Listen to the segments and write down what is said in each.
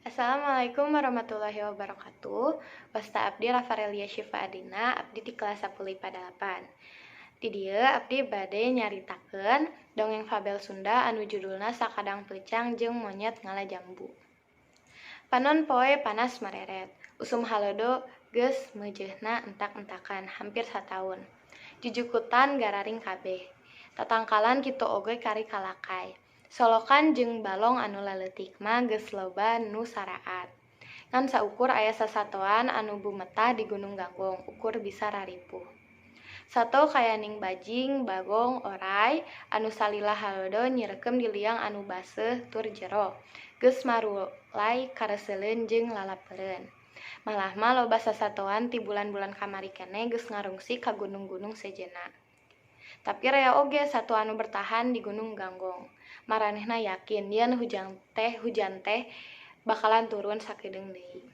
Assalamualaikum warahmatullahi wabarakatuh. Wasta abdi Rafarelia Syifa Adina, abdi di kelas 10 IPA 8. Di dieu abdi bade nyaritakeun dongeng fabel Sunda anu judulna Sakadang Peucang jeung Monyet Ngala Jambu. Panon poe panas mareret, usum halodo geus meujeuhna entak-entakan hampir sataun. Jujukutan gararing kabeh. Tatangkalan kitu oge kari kalakay. Solokan jeung balong anu laleutik mah geus loba nu saraat. Ngan saukur aya sasatoan anu bumetah di Gunung Gangggong ukur bisa raripuh. Sato kayaning bajing, bagong, oray anu salila halodo nyirekem di liang anu baseuh tur jero, geus marulai kareseleun jeung lalapeureun. Malah mah loba sasatoan ti bulan-bulan kamari keneh geus ngarungsi ka gunung-gunung sejenna. Tapi rea oge sato anu bertahan di Gunung Gangggong. Maranehna yakin yen hujan teh bakalan turun sakedeung deui.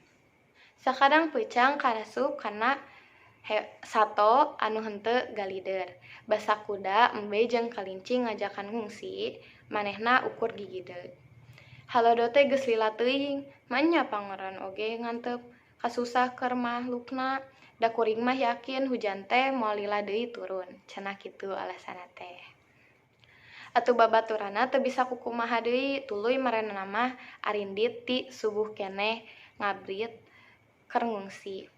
Sakadang peucang karasup kana sato anu henteu galider. Basa kuda, embe jeung kalinci ngajakan ngungsi, manehna ukur gigideug. Halodo teh geus lila teuing, maenya pangeran oge ngantep kasusah keur mahlukna. Da kuring mah yakin hujan teh moal lila deui turun, cenah kitu alasanna teh. Atuh babaturanna teu bisa kukumaha deui, tuluy maranehna mah arindit ti subuh keneh ngabrit keur ngungsi.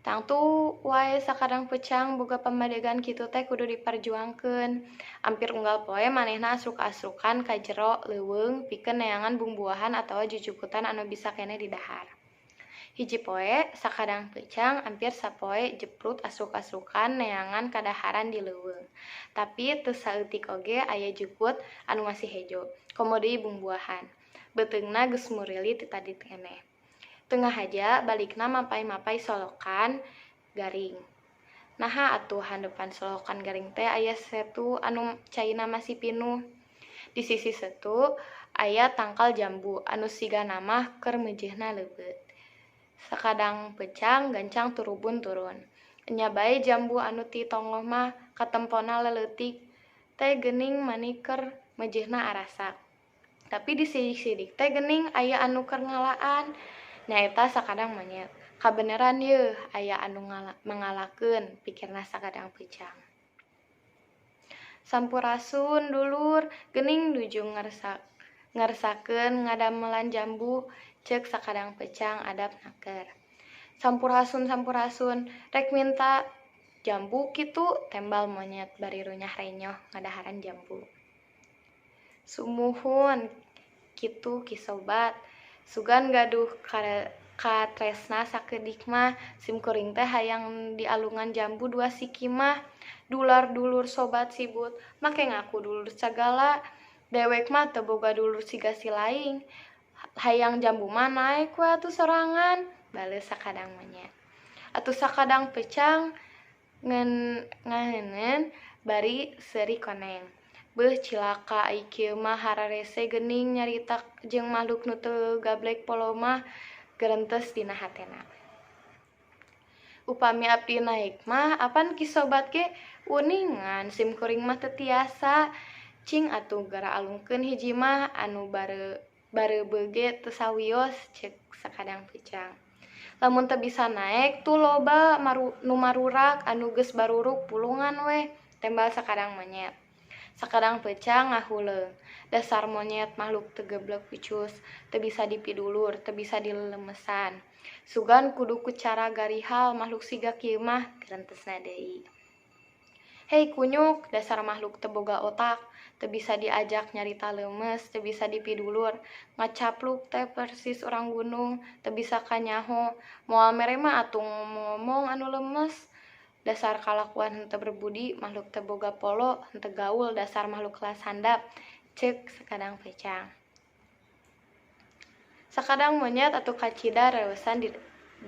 Tangtu wae sakadang peucang boga pamadegan kitu teh kudu diparjuangkeun. Ampir unggal poe manehna asruk-asrukan ka jero leuweung pikeun neangan bumbuahan atawa jujukutan anu bisa keneh didahar. Hiji poe sakadang peucang ampir sapoe jeprut asruk-asrukan neangan kadaharan di leuweung. Tapi teu saeutik oge aya jukut anu masih hejo, komo deui bumbuahan. Beuteungna geus murili ti tadi keneh. Teu ngahaja balikna mapay-mapay solokan garing. Naha atuh handepan solokan garing teh aya setu anu caina masih pinuh. Di sisi setu aya tangkal jambu anu sigana mah keur meujeuhna leubeut. Sakadang peucang gancang turubun turun. Enya bae jambu anu ti tonggoh mah katempona leleutik teh geuning mani keur meujeuhna arasak. Tapi di sidik-sidik teh geuning aya anu keur ngalaan. Nyaeta sakadang monyet. Kabeneran yeuh aya anu mangalakeun pikirna sakadang peucang. Sampurasun dulur, geuning nuju ngersakeun ngadamelan jambu, ceuk sakadang peucang adab naker. Sampurasun sampurasun, rek minta jambu kitu, tembal monyet bari runyah renyoh ngadaharan jambu. Sumuhun kitu Ki Sobat, sugan gaduh katresna sakedik mah, sim kuring teh hayang dialungan jambu dua siki mah. Dular-dulur sobat sibut, make ngaku dulur sagala, dewek mah teu boga dulur siga si laing. Hayang jambu mah naek we atuh sorangan, bales sakadang monyet. Atuh sakadang peucang ngaheuneun bari seuri koneng. Beuh cilaka ai kieu mah hararese geuning nyarita jeung makhluk nu teu gablek polo mah gerentes dina hatena. Upami abdi naek mah apan Ki Sobat ge uningan sim kuring mah teu tiasa. Cing atuh geura alungkeun hiji mah anu bareubeuh ge teu sawios, ceuk sakadang peucang. Lamun teu bisa naek tuh loba nu marurak anu geus baruruk pulungan weh, tembal sakadang monyet. Sakadang peucang ngahuleung. Dasar monyet makhluk teu geblek picus, teu bisa dipidulur, teu bisa dilemesan. Sugan kudu ku cara garihal makhluk siga kieu mah gerentesna deui. Hei kunyuk, dasar makhluk teu boga otak, teu bisa diajak nyarita leumeus, teu bisa dipidulur, ngacapluk teh persis urang gunung, teu bisa kanyaho, moal mere mah atuh ngomong-ngomong anu lemes. Dasar kalakuan henteu berbudi, makhluk teu boga polo, henteu gaul, dasar makhluk kelas handap, ceuk sakadang peucang. Sakadang monyet atuh kacida reusan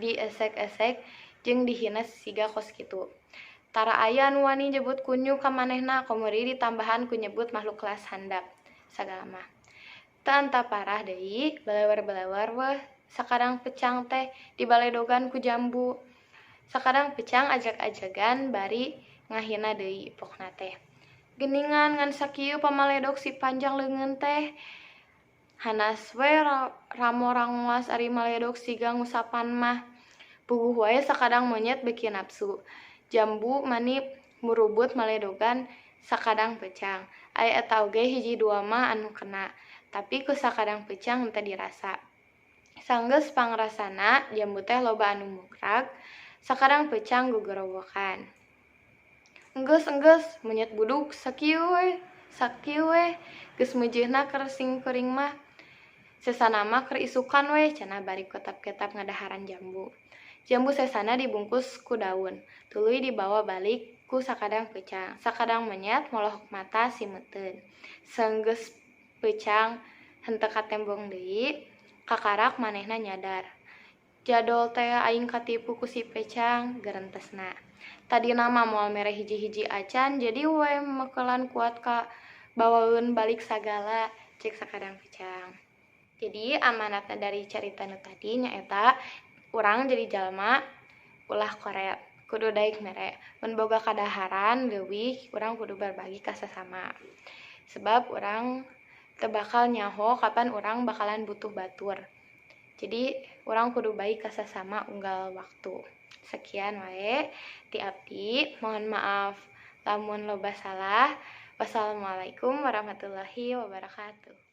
diesek-esek jeung dihina siga kos kitu. Tara aya anu wani nyebut kunyuk ka manehna, komo deui ditambahan ku nyebut makhluk kelas handap sagala mah. Teu antaparah deui, belewer-belewer weh sakadang peucang teh dibaledogan ku jambu. Sakadang peucang ajag-ajagan bari ngahina deui pokna teh. Geuningan ngan sakieu pamaledog si panjang leungeun teh. Hanas we ramo rangoas ari maledog siga ngusapan mah. Puguh wae sakadang monyet beuki napsu. Jambu mani murubut maledogan sakadang peucang. Ai eta oge hiji dua mah anu kena, tapi ku sakadang peucang henteu dirasa. Sanggeus pangrasana jambu teh loba anu mugrag, sakadang peucang gogorowokan. Enggeus enggeus monyet buduk sakieu we sakieu we geus meujeuhna keur singkuring mah. Sesana mah keur isukan we cenah bari ketap-ketap ngadaharan jambu. Jambu sesana dibungkus ku daun, tuluy dibawa balik ku sakadang peucang. Sakadang monyet molohok mata simeuteun. Sanggeus peucang henteu katembong deui, kakarak manehna nyadar. Jadol teh aing katipu ku si peucang, gerentesna. Tadina mah moal mere hiji-hiji acan, jadi we mekelan kuat ka bawaeun balik sagala, cek sakadang peucang. Jadi amanatna dari carita nu tadi nyaeta urang jadi jalma ulah koret, kudu daek mere. Mun boga kadaharan leuwih urang kudu berbagi ka sasama. Sebab urang teu bakal nyaho kapan urang bakalan butuh batur. Jadi urang kudu baik ka sasama unggal waktu. Sekian wae ti abdi, mohon maaf lamun loba salah. Wassalamualaikum warahmatullahi wabarakatuh.